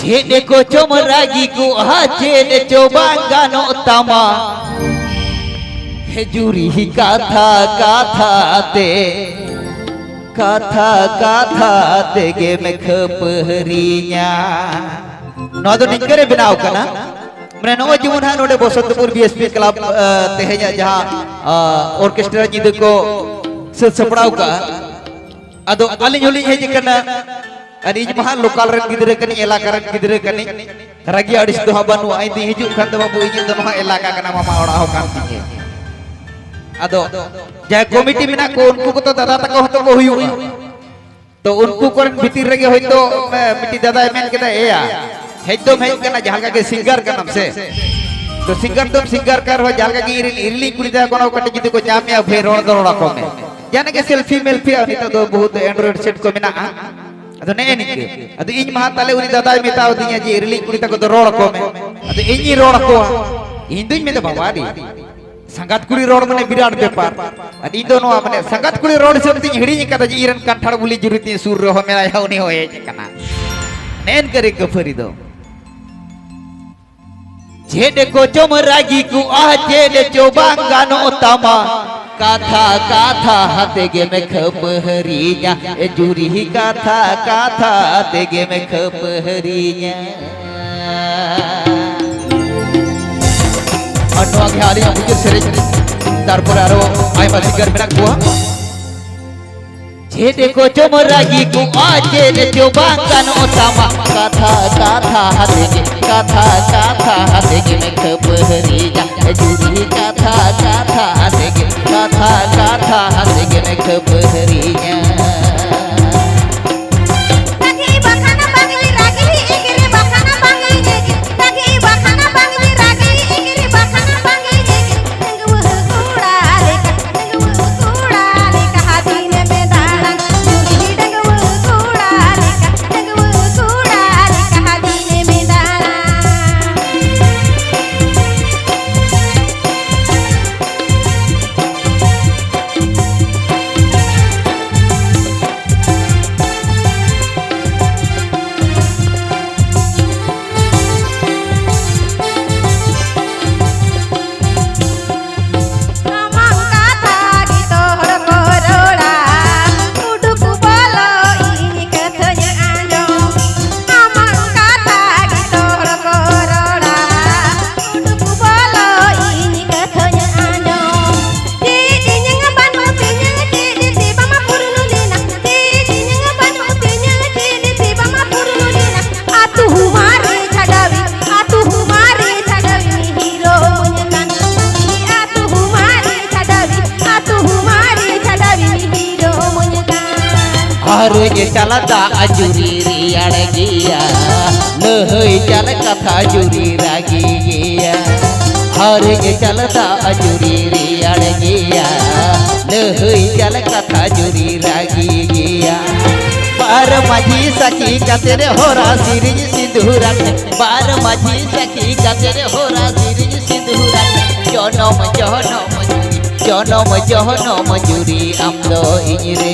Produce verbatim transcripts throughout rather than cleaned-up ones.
ᱪᱮᱫ ᱠᱚᱪᱚᱢ ᱨᱟᱹᱜᱤ ᱠᱚᱜᱼᱟ, ᱪᱮᱫ ᱪᱚ ᱵᱟᱝ ᱜᱟᱱᱚᱜ ᱛᱟᱢᱟ᱾ ᱦᱮᱡᱩᱨᱤ ᱠᱟᱛᱷᱟ ᱠᱟᱛᱷᱟ ᱛᱮ, ᱠᱟᱛᱷᱟ ᱠᱟᱛᱷᱟ ᱛᱮᱜᱮᱢ ᱠᱷᱟᱹᱯᱟᱹᱨᱤᱧᱟ᱾ ᱱᱚᱣᱟ ᱫᱚ ᱱᱤᱝᱠᱟᱹ ᱨᱮ ᱵᱮᱱᱟᱣ ᱠᱟᱱᱟ, ᱢᱟᱱᱮ ᱱᱚᱜᱼᱚᱭ ᱡᱮᱢᱚᱱ ᱦᱟᱸᱜ ᱱᱚᱰᱮ ᱵᱚᱥᱚᱱᱛᱯᱩᱨ ᱵᱤ ᱮᱥ ᱯᱤ ᱠᱞᱟᱵᱽ, ᱟ, ᱛᱮᱦᱮᱧᱟᱜ ᱡᱟᱦᱟᱸ, ᱟ, ᱚᱨᱠᱮᱥᱴᱨᱟ ᱧᱤᱫᱟᱹ ᱠᱚ ᱥᱟᱹᱛ ᱥᱟᱯᱲᱟᱣ ᱠᱟᱜᱼᱟ, ᱟᱫᱚ ᱟᱹᱞᱤᱧ ᱦᱚᱸᱞᱤᱧ ᱦᱮᱡ ᱟᱠᱟᱱᱟ᱾ ᱟᱨ ᱤᱧ ᱢᱟ ᱦᱟᱸᱜ ᱞᱳᱠᱟᱞ ᱨᱮᱱ ᱜᱤᱫᱽᱨᱟᱹ ᱠᱟᱹᱱᱟᱹᱧ, ᱮᱞᱟᱠᱟ ᱨᱮᱱ ᱜᱤᱫᱽᱨᱟᱹ ᱠᱟᱹᱱᱟᱹᱧ, ᱨᱟᱹᱜᱤ ᱟᱹᱲᱤᱥ ᱫᱚ ᱦᱟᱸᱜ ᱵᱟᱹᱱᱩᱜᱼᱟ᱾ ᱤᱧ ᱫᱩᱧ ᱦᱤᱡᱩᱜ ᱠᱷᱟᱱ ᱫᱚ ᱵᱟᱹᱵᱩ, ᱤᱧᱟᱹᱜ ᱫᱚ ᱱᱚᱣᱟ ᱮᱞᱟᱠᱟ ᱠᱟᱱᱟ, ᱢᱟᱢᱟ ᱚᱲᱟᱜ ᱦᱚᱸ ᱠᱟᱱ ᱛᱤᱧᱟᱹ᱾ ᱟᱫᱚ ᱡᱟᱦᱟᱸᱭ ᱠᱚᱢᱤᱴᱤ ᱢᱮᱱᱟᱜ ᱠᱚ, ᱩᱱᱠᱩ ᱠᱚᱫᱚ ᱫᱟᱫᱟ ᱛᱟᱠᱚ ᱦᱚᱸᱛᱚ ᱠᱚ ᱦᱩᱭᱩᱜᱼᱟ᱾ ᱛᱚ ᱩᱱᱠᱩ ᱠᱚᱨᱮᱱ ᱵᱷᱤᱛᱤᱨ ᱨᱮᱜᱮ ᱦᱚᱭᱛᱳ, ᱮ, ᱢᱤᱫᱴᱤᱡ ᱫᱟᱫᱟᱭ ᱢᱮᱱ ᱠᱮᱫᱟ, "ᱮᱭᱟ, ᱦᱮᱡ ᱫᱚᱢ ᱦᱮᱡ ᱠᱟᱱᱟ, ᱡᱟᱦᱟᱸ ᱞᱮᱠᱟ ᱜᱮ ᱥᱤᱝᱜᱟᱨ ᱠᱟᱱᱟᱢ ᱥᱮ, ᱛᱚ ᱥᱤᱝᱜᱟᱨ ᱫᱚᱢ ᱥᱤᱝᱜᱟᱨ ᱠᱟᱱ ᱨᱮᱦᱚᱸ, ᱡᱟᱦᱟᱸ ᱞᱮᱠᱟ ᱜᱮ ᱤᱧ ᱨᱮᱱ ᱤᱨᱤᱞᱤᱧ ᱠᱩᱲᱤ ᱛᱟᱠᱚ ᱠᱟᱱᱟ, ᱠᱟᱹᱴᱤᱡ ᱡᱩᱫᱤ ᱠᱚ ᱧᱟᱢ ᱢᱮᱭᱟ, ᱵᱷᱟᱹᱭ ᱨᱚᱲ ᱫᱚ ᱨᱚᱲ ᱟᱠᱚ ᱢᱮ, ᱡᱟᱦᱟᱸ ᱞᱮᱠᱟ ᱜᱮ ᱥᱮᱞᱯᱷᱤ ᱢᱮᱞᱯᱷᱤ, ᱟᱨ ᱱᱤᱛᱚᱜ ᱫᱚ ᱵᱚᱦᱩᱛ ᱮᱱᱰᱨᱚᱭᱮᱰ ᱥᱮᱴ ᱠᱚ ᱢᱮᱱᱟᱜᱼᱟ᱾ ᱟᱫᱚ ᱱᱮᱜᱼᱮ ᱱᱤᱝᱠᱟᱹ, ᱟᱫᱚ ᱤᱧ ᱢᱟ ᱦᱟᱸᱜ ᱛᱟᱦᱞᱮ ᱩᱱᱤ ᱫᱟᱫᱟᱭ ᱢᱮᱛᱟᱣ ᱫᱤᱧᱟ ᱡᱮ, 'ᱤᱨᱤᱞᱤᱧ ᱠᱩᱲᱤ ᱛᱟᱠᱚ ᱫᱚ ᱨᱚᱲ ᱟᱠᱚ ᱢᱮ', ᱟᱫᱚ ᱤᱧᱤᱧ ᱨᱚᱲ ᱟᱠᱚᱣᱟ᱾ ᱤᱧ ᱫᱩᱧ ᱢᱮᱱᱫᱟ, 'ᱵᱟᱵᱟ ᱨᱮ, ᱥᱟᱸᱜᱟᱛ ᱠᱩᱲᱤ ᱨᱚᱲ ᱢᱟᱱᱮ ᱵᱤᱨᱟᱴ ᱵᱮᱯᱟᱨ'᱾ ᱟᱨ ᱤᱧ ᱫᱚ ᱱᱚᱣᱟ ᱢᱟᱱᱮ ᱥᱟᱸᱜᱟᱛ ᱠᱩᱲᱤ ᱨᱚᱲ ᱦᱤᱥᱟᱹᱵ ᱛᱤᱧ ᱦᱤᱲᱤᱧ ᱟᱠᱟᱫᱟ ᱡᱮ ᱤᱧ ᱨᱮᱱ ᱠᱟᱱᱴᱷᱟᱲ ᱵᱩᱞᱤ ᱡᱩᱨᱤ ᱛᱤᱧ ᱥᱩᱨ ᱨᱮᱦᱚᱸ ᱢᱮᱱᱟᱭᱟ, ᱩᱱᱤ ᱦᱚᱸ ᱦᱮᱡ ᱟᱠᱟᱱᱟ᱾ ᱱᱮᱜᱼᱮ ᱱᱤᱝᱠᱟᱹ ᱨᱮ ᱠᱷᱟᱹᱯᱟᱹᱨᱤ ᱫᱚ᱾ ᱪᱮᱫ ᱠᱚᱪᱚᱢ ᱨᱟᱹᱜᱤ ᱠᱚᱜᱼᱟ, ᱪᱮᱫ ᱪᱚ ᱵᱟᱝ ᱜᱟᱱᱚᱜ ᱛᱟᱢᱟ᱾ ᱠᱟᱛᱷᱟ ᱠᱟᱛᱷᱟ ᱛᱮᱜᱮᱢ ᱠᱷᱟᱹᱯᱟᱹᱨᱤᱧᱟ, ᱮ ᱡᱩᱨᱤ ᱠᱟᱛᱷᱟ ᱠᱟᱛᱷᱟ ᱛᱮᱜᱮᱢ ᱠᱷᱟᱹᱯᱟᱹᱨᱤᱧᱟ᱾ ᱟᱨ ᱱᱚᱣᱟ ᱜᱮ ᱟᱹᱞᱤᱧᱟᱜ ᱢᱩᱪᱟᱹᱫ ᱥᱮᱨᱮᱧ, ᱛᱟᱨᱯᱚᱨᱮ ᱟᱨᱚ ᱟᱭᱢᱟ ᱥᱤᱝᱜᱟᱨ ᱢᱮᱱᱟᱜ ᱠᱚᱣᱟ᱾ ᱪᱮᱫ ᱠᱚᱪᱚᱢ ᱨᱟᱹᱜᱤ ᱠᱚᱜᱼᱟ, ᱪᱮᱫ ᱪᱚ ᱵᱟᱝ ᱜᱟᱱᱚᱜ ᱛᱟᱢᱟ᱾ ᱠᱟᱛᱷᱟ ᱠᱟᱛᱷᱟ ᱛᱮᱜᱮ, ᱠᱟᱛᱷᱟ ᱠᱟᱛᱷᱟ ᱛᱮᱜᱮᱢ ᱠᱷᱟᱹᱯᱟᱹᱨᱤᱭᱟ᱾ ᱡᱩᱫᱤ ᱠᱟᱛᱷᱟ ᱠᱟᱛᱷᱟ ᱛᱮᱜᱮ, ᱠᱟᱛᱷᱟ ᱠᱟᱛᱷᱟ ᱛᱮᱜᱮᱢ ᱠᱷᱟᱹᱯᱟᱹᱨᱤᱭᱟ᱾ ᱨᱟᱹᱜᱤ ᱵᱟᱠᱷᱟᱱ ᱵᱟᱝ ᱨᱟᱹᱜᱤ, ᱮᱜᱮᱨ ᱵᱟᱠᱷᱟᱱ ᱵᱟᱝ ᱮᱜᱮᱨ, ᱨᱟᱹᱜᱤ ᱵᱟᱠᱷᱟᱱ ᱵᱟᱝ ᱨᱟᱹᱜᱤ, ᱮᱜᱮᱨ ᱵᱟᱠᱷᱟᱱ ᱵᱟᱝ ᱮᱜᱮᱨ᱾ ᱰᱟᱺᱜᱩᱣᱟᱹ ᱠᱚᱲᱟ ᱞᱮᱠᱟ, ᱰᱟᱺᱜᱩᱣᱟᱹ ᱠᱚᱲᱟ ᱞᱮᱠᱟ ᱫᱤᱱᱮᱢ ᱫᱟᱬᱟᱱ᱾ ᱡᱩᱫᱤ ᱰᱟᱺᱜᱩᱣᱟᱹ ᱠᱚᱲᱟ ᱞᱮᱠᱟ, ᱰᱟᱺᱜᱩᱣᱟᱹ ᱠᱚᱲᱟ ᱞᱮᱠᱟ ᱫᱤᱱᱮᱢ ᱫᱟᱬᱟᱱ᱾ ᱟᱨᱮᱡ ᱪᱟᱞ ᱫᱟᱜ ᱡᱩᱨᱤ ᱨᱮᱭᱟᱲ ᱜᱮᱭᱟ, ᱞᱟᱹᱦᱟᱹᱭ ᱪᱟᱞ ᱠᱟᱛᱷᱟ ᱡᱩᱨᱤ ᱨᱟᱹᱜᱤ ᱜᱮᱭᱟ᱾ ᱟᱨᱮᱡ ᱪᱟᱞ ᱫᱟᱜ ᱡᱩᱨᱤ ᱨᱮᱭᱟᱲ ᱜᱮᱭᱟ, ᱞᱟᱹᱦᱟᱹᱭ ᱪᱟᱞ ᱠᱟᱛᱷᱟ ᱡᱩᱨᱤ ᱨᱟᱹᱜᱤ ᱜᱮᱭᱟ᱾ ᱵᱟᱨ ᱢᱟᱹᱡᱷᱤ ᱥᱟᱹᱠᱷᱤ ᱠᱟᱛᱮ ᱨᱮ ᱦᱚᱨᱟ ᱥᱤᱨᱤᱧ ᱥᱤᱸᱫᱩᱨᱟᱜ, ᱵᱟᱨ ᱢᱟᱹᱡᱷᱤ ᱥᱟᱹᱠᱷᱤ ᱠᱟᱛᱮ ᱨᱮ ᱦᱚᱨᱟ ᱥᱤᱨᱤᱧ ᱥᱤᱸᱫᱩᱨᱟᱜ᱾ ᱡᱚᱱᱚᱢ ᱡᱚᱱᱚᱢ ᱡᱩᱨᱤ, ᱡᱚᱱᱚᱢ ᱡᱚᱱᱚᱢ ᱡᱩᱨᱤ ᱟᱢ ᱫᱚ ᱤᱧ ᱨᱮ᱾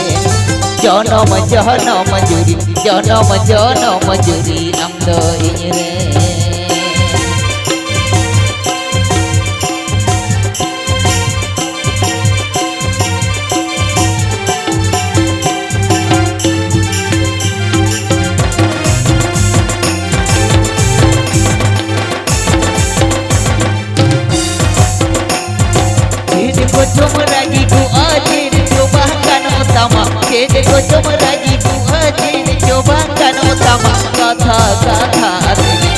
ᱡᱚᱱᱚᱢ ᱡᱚᱱᱚᱢ ᱡᱩᱨᱤ, ᱡᱚᱱᱚᱢ ᱡᱚᱱᱚᱢ ᱡᱩᱨᱤ ᱟᱢ ᱫᱚ ᱤᱧ ᱨᱮ᱾ ᱪᱮᱫ ᱠᱚᱪᱚᱢ ᱨᱟᱹᱜᱤ ᱠᱚᱜᱼᱟ, ᱪᱮᱫ ᱪᱚ ᱵᱟᱝ ᱜᱟᱱᱚᱜ ᱛᱟᱢᱟ, ᱪᱮᱫ ᱠᱚᱪᱚᱢ ᱨᱟᱹᱜᱤ ᱠᱚᱜᱼᱟ, ᱪᱮᱫ ᱪᱚ ᱵᱟᱝ ᱜᱟᱱᱚᱜ ᱛᱟᱢᱟ, ᱠᱟᱛᱷᱟ ᱠᱟᱛᱷᱟ ᱛᱮᱜᱮ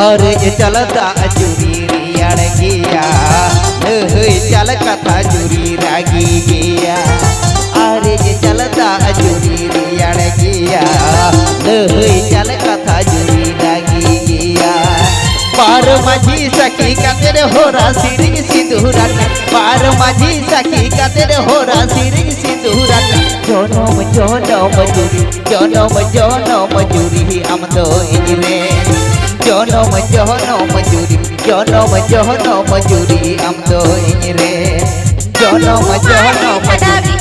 ᱟᱨᱮᱡ ᱪᱟᱞ ᱫᱟᱜ ᱡᱩᱨᱤ ᱨᱮᱭᱟᱲ ᱜᱮᱭᱟ, ᱞᱟᱹᱦᱟᱹᱭ ᱪᱟᱞ ᱠᱟᱛᱷᱟ ᱡᱩᱨᱤ ᱨᱟᱹᱜᱤ ᱜᱮᱭᱟ᱾ ᱟᱨᱮᱡ ᱪᱟᱞ ᱫᱟᱜ ᱡᱩᱨᱤ ᱨᱮᱭᱟᱲ ᱜᱮᱭᱟ, ᱞᱟᱹᱦᱟᱹᱭ ᱪᱟᱞ ᱠᱟᱛᱷᱟ ᱡᱩᱨᱤ ᱨᱟᱹᱜᱤ ᱜᱮᱭᱟ᱾ ᱵᱟᱨ ᱢᱟᱹᱡᱷᱤ ᱥᱟᱹᱠᱷᱤ ᱠᱟᱛᱮ ᱦᱚᱨᱟ ᱥᱤᱨᱤᱧ ᱥᱤᱸᱫᱩᱨᱟᱱ, ᱵᱟᱨ ᱢᱟᱹᱡᱷᱤ ᱥᱟᱹᱠᱷᱤ ᱠᱟᱛᱮ ᱦᱚᱨᱟ ᱥᱤᱨᱤᱧ ᱥᱤᱸᱫᱩᱨᱟᱱ᱾ ᱡᱚᱱᱚᱢ ᱡᱚᱱᱚᱢ ᱡᱩᱨᱤ, ᱡᱚᱱᱚᱢ ᱡᱚᱱᱚᱢ ᱡᱩᱨᱤ ᱟᱢ ᱫᱚ ᱤᱧ ᱨᱮ᱾ ᱡᱚᱱᱚᱢ ᱡᱚᱱᱚᱢ ᱡᱩᱨᱤ, ᱡᱚᱱᱚᱢ ᱡᱚᱱᱚᱢ ᱡᱩᱨᱤ ᱟᱢ ᱫᱚ ᱤᱧ ᱨᱮ᱾ ᱡᱚᱱᱚᱢ ᱡᱚᱱᱚᱢ ᱡᱩᱨᱤ᱾